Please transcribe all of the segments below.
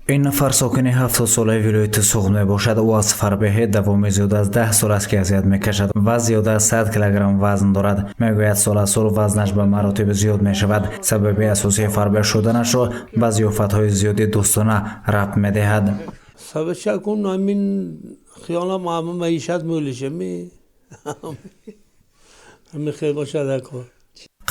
Ин нафар сокини 70-солаи вилояти Суғд мебошад. Ӯ аз фарбеҳӣ давоми зиёда аз 10 сол аст, ки азият мекашад ва зиёда аз 100 килограмм вазн дорад. Мегӯяд, сол аз сол вазнаш ба маротиб зиёд мешавад. Сабаби асосии фарбеҳ шуданашро ба зиёфатҳои зиёди дӯстона рабт медиҳад. Сабабшакун ҳамин хиёлам ҳама маишат мӯлишами ҳамин хел бошад ако.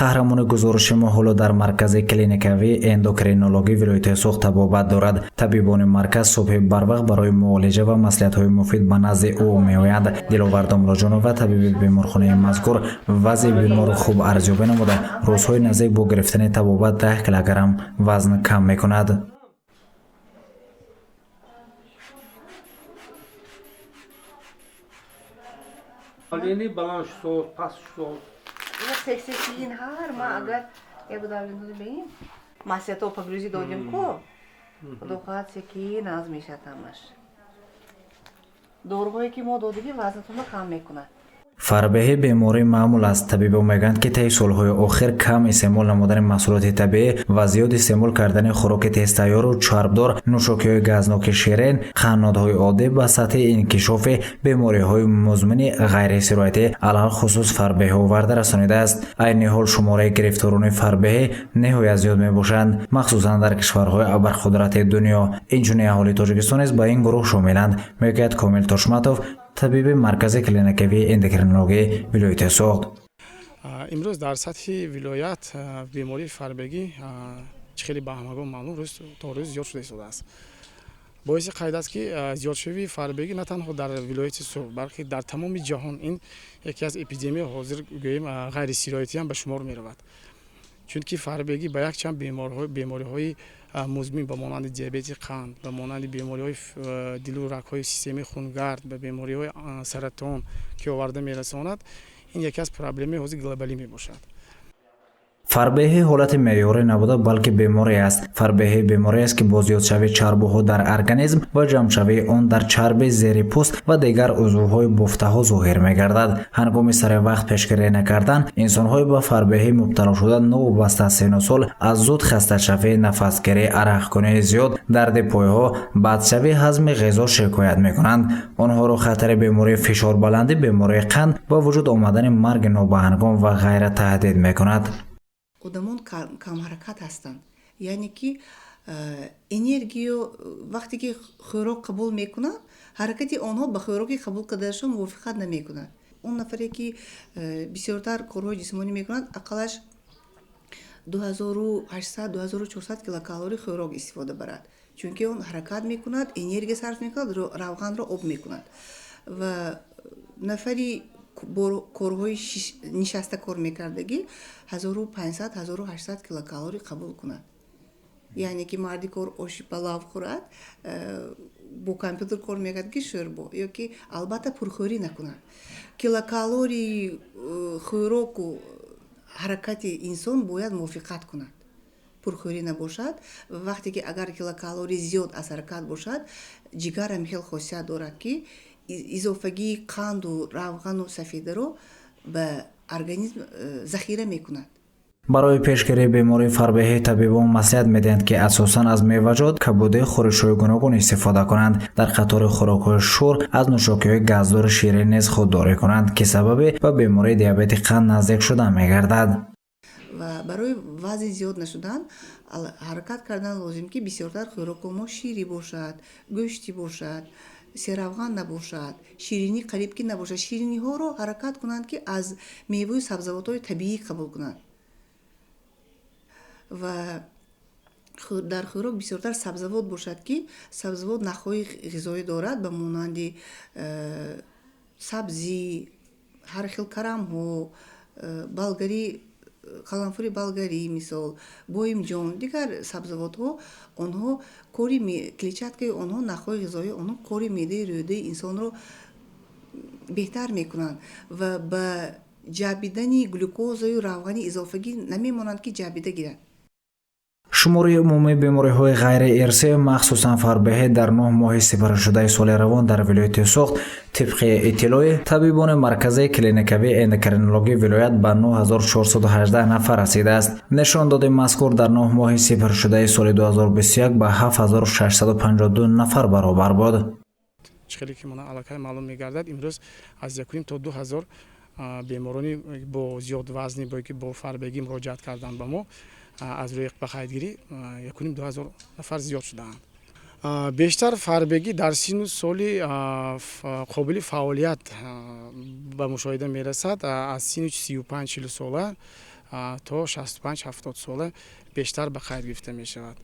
Қаҳрамони гузориши мо ҳоло дар маркази клиникавии эндокринологии вилояти Суғд табобат дорад. Табибони марказ субҳи барвақт барои муолиҷа ва маслиҳатҳои муфид ба назди ӯ меоянд. Диловар Домлоҷонова, табиби беморхонаи мазкур, вазъи беморро хуб арзёбӣ намуда, рӯзҳои наздик бо гирифтани табобат 10 килограмм вазн кам мекунад. Баланд шуд, паст шуд. Сексесиин ҳар ма агар ябудавлинҳо беин маслиҳатҳо пагрӯзӣ додем ку, худо хоҳад, секин аз мешад ҳамаш. Доруҳое ки мо додагӣ вазнатонро кам мекунад. Фарбеҳӣ бемории маъмул аст. Табибон мегӯянд, ки таи солҳои охир кам истеъмол намудани маҳсулоти табиӣ ва зиёд истеъмол кардани хӯроки тезтайёру чарбдор, нӯшокиҳои газноки ширин, қаннодҳои оддӣ ба сатҳи инкишофи бемориҳои музмини ғайрисироятӣ, алалхусус фарбеҳӣ, оварда расонидааст. Айни ҳол шумораи гирифторони фарбеҳӣ ниҳоят зиёд мебошанд, махсусан дар кишварҳои абарқудрати дунё. Инчунин аҳолии Тоҷикистон низ ба ин гурӯҳ шомиланд, мегӯяд Комил Тошматов, табиби маркази клиникавии эндокринологии вилояти Суғд. Имрӯз дар сатҳи вилоят бемории фарбегӣ, чӣ хеле ба ҳамагон маълум, рӯз то рӯз зиёд шуда истодааст. Боиси қайд аст, ки зиёдшавии фарбегӣ на танҳо дар вилояти Суғд, балки дар тамоми ҷаҳон ин яке аз эпидемияи ҳозир гӯем ғайрисироятиам ба шумор меравад, чунки фарбегӣ ба якчанд бемориҳои музмин, ба монанди диабети қанд, ба монанди бемориҳои дилу рагҳои системаи хунгард, ба бемориҳои саратон ки оварда мерасонад. Ин яке аз проблемаи ҳозир глобалӣ мебошад. Фарбеҳӣ ҳолати меъёрӣ набуда, балки беморӣ аст. Фарбеҳӣ беморӣ аст, ки бо зиёдшавии чарбуҳо дар организм ва ҷамъшавии он дар чарби зери пӯст ва дигар узвҳои бофтаҳо зоҳир мегардад. Ҳангоми сари вақт пешгирӣ накардан, инсонҳои ба фарбеҳӣ мубтало шуда новобаста аз сину сол аз зуд хасташавӣ, нафасгирӣ, арақкунии зиёд, дарди пойҳо, бадшавии ҳазми ғизо шикоят мекунанд. Онҳоро хатари бемории фишорбаландӣ, бемории қанд, ба вуҷуд омадани марги нобаҳангом ва ғайра таҳдид мекунад. Одамон камҳаракат ҳастанд, яъне ки энергию вақте ки хӯрок қабул мекунанд, ҳаракати онҳо ба хӯроки қабул кардаашон мувофиқат намекунад. Он нафаре ки бисёртар корҳои ҷисмонӣ мекунад, ақаллаш 2800, 2400 килокалорий хӯрок истифода барад, чунки он ҳаракат мекунад, энергия сарф мекунад, равғанро об мекунад. Ва нафари корҳои нишаста кор мекардагӣ 1500, 1800 килокалорий қабул кунад, яъне ки марди кор оши палав хӯрад, бо компютер кор мекард ки шӯрбо ё ки албатта пурхӯрӣ накунад. Килокалории хӯроку ҳаракати инсон бояд мувофиқат кунад, пурхӯрӣ набошад. Вақте ки агар килокалорий зиёд аз ҳаракат бошад, ҷигар ҳам хел хосият дорад, ки изофагии қанду равғану сафедаро ба организм захира мекунад. Барои пешгирии бемории фарбеҳӣ табибон маслиҳат медиҳанд, ки асосан аз меваҷот, кабудӣ, хӯришҳои гуногун истифода кунанд. Дар қатори хӯрокҳои шӯр аз нӯшокиҳои газдори ширин низ худдорӣ кунанд, ки сабаби ба бемории диабети қанд наздик шудан мегардад. Ва барои вазни зиёд нашудан ҳаракат кардан лозим, ки бисёртар хӯрокҳо мо ширӣ бошад, гӯштӣ бошад, серавған набошад, ширинӣ қариб ки набошад. Шириниҳоро ҳаракат кунанд, ки аз меваю сабзавотҳои табиӣ қабул кунанд ва дар хӯрок бисёртар сабзавот бошад, ки сабзавот нахҳои ғизоӣ дорад, ба монанди сабзӣ, ҳар хел карамҳо, болгарӣ, қаламфури болгарӣ, мисол боимҷон, дигар сабзавотҳо. Онҳо кори клетчаткаи онҳо, нахҳои ғизоии онҳо кори меъдаи рӯдаи инсонро беҳтар мекунанд ва ба ҷабидани глюкозаю равғани изофагӣ намемонанд, ки ҷабида гирад. Шумори умумии бемориҳои ғайриирсӣ, махсусан фарбеҳӣ, дар 9 моҳи сипаришудаи соли равон дар вилояти Суғд, тибқи иттилои табибони марказии клиникавии эндокринологии вилоят, ба 9418 нафар расидааст. Нишондоди мазкур дар 9 моҳи сипаришудаи соли 2021 ба 7652 нафар баробар буд. Чӣ хеле ки мона аллакай маълум мегардад, имрӯз аз 1,5 то 2000 беморони бо зиёдвазнӣ, бо ки бо фарбегӣ муроҷиат карданд ба мо. Аз рӯи ба қайдгирӣ 1,5 2000 нафар зиёд шудаанд. Бештар фарбегӣ дар синну соли қобили фаъолият ба мушоҳида мерасад. Аз синни 35, 40 сола то 65, 70 сола бештар ба қайд гирифта мешавад.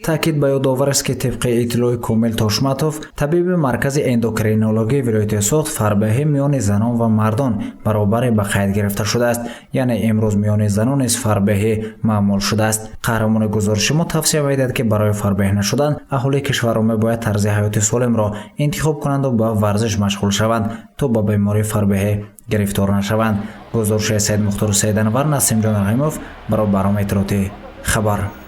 Таъкид ба ёдовар аст, ки тибқи иттилои Комил Тошматов, табиби маркази эндокринологии вилояти Суғд, фарбеҳӣ миёни занон ва мардон баробаре ба қайд гирифта шудааст, яъне имрӯз миёни занон низ фарбеҳӣ маъмул шудааст. Қаҳрамони гузориши мо тавсия медиҳад, ки барои фарбеҳ нашудан аҳолии кишварро мебояд тарзи ҳаёти солимро интихоб кунанду ба варзиш машғул шаванд, то ба бемории фарбеҳӣ гирифтор нашаванд. Гузориши Саидмухтору Саиданвар, Насимҷон Раҳимов барои барномаи иттилоотии «Хабар».